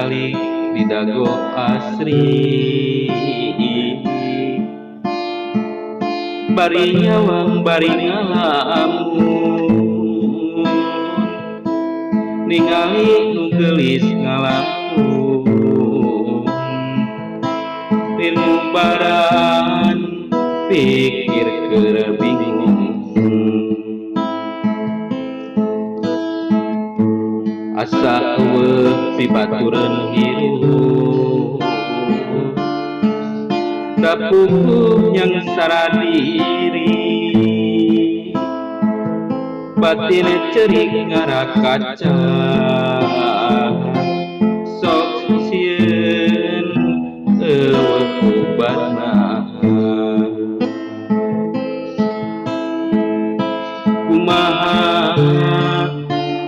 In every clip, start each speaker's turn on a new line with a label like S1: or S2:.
S1: calik di dago asri, bari nyawang bari ngalamun, ningali nu geulis ngalamun, tinubaran pikir keur bingung. Asa eueuh pibatureun hirup, dapukuh nyangsara diri, batin cerik ngarakaca, sok sieun eueuh obatna. Kumaha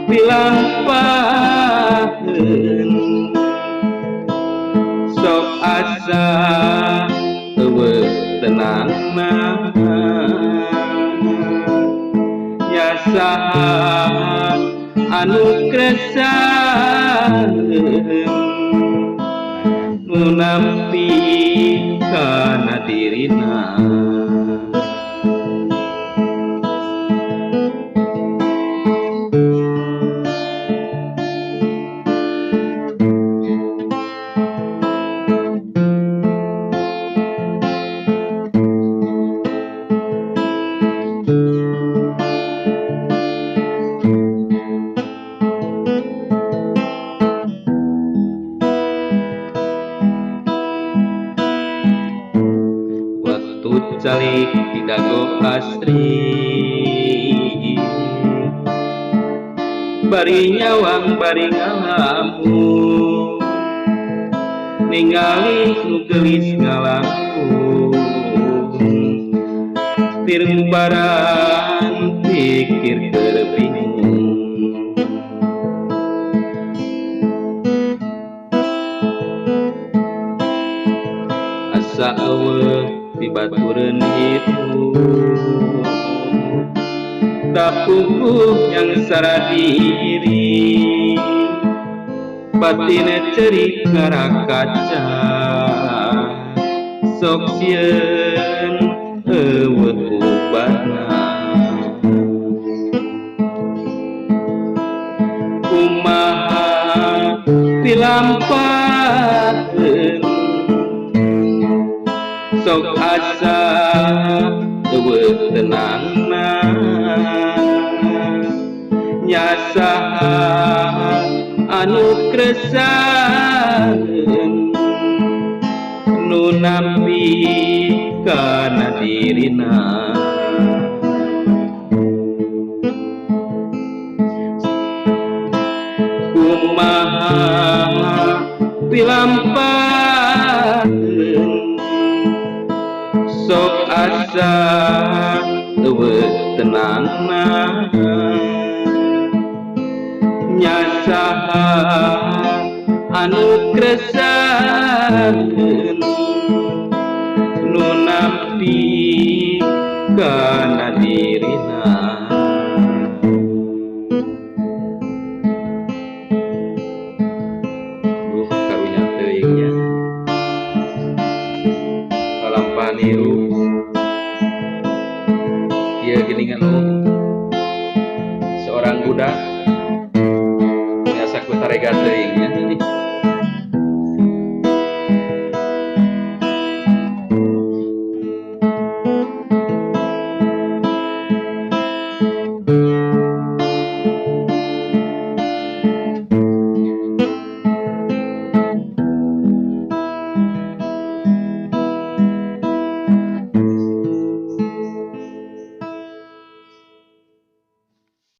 S1: dilampaheun, sok asa eueuh tenangna, nyasaha anu kresaeun, nu nampi kana dirina. Waktu calik di dago asri, bari nyawang bari ngalamun, ningali nu geulis ngalamun, tirmubaran pikir keur bingung. Asa eueuh pibatureun hirup, dapukuh nyangsara diri, batin cerik ngarakaca, sok sieun eueuh obatna. Kumaha dilampaheun, sok asa eueuh tenangna, nyasaha anu kresaeun, nu nampi kana dirina. Kumaha dilampaheun, sok asa eueuh tenangna, nyasaha anu kresaeun, nu nampi kana dirina.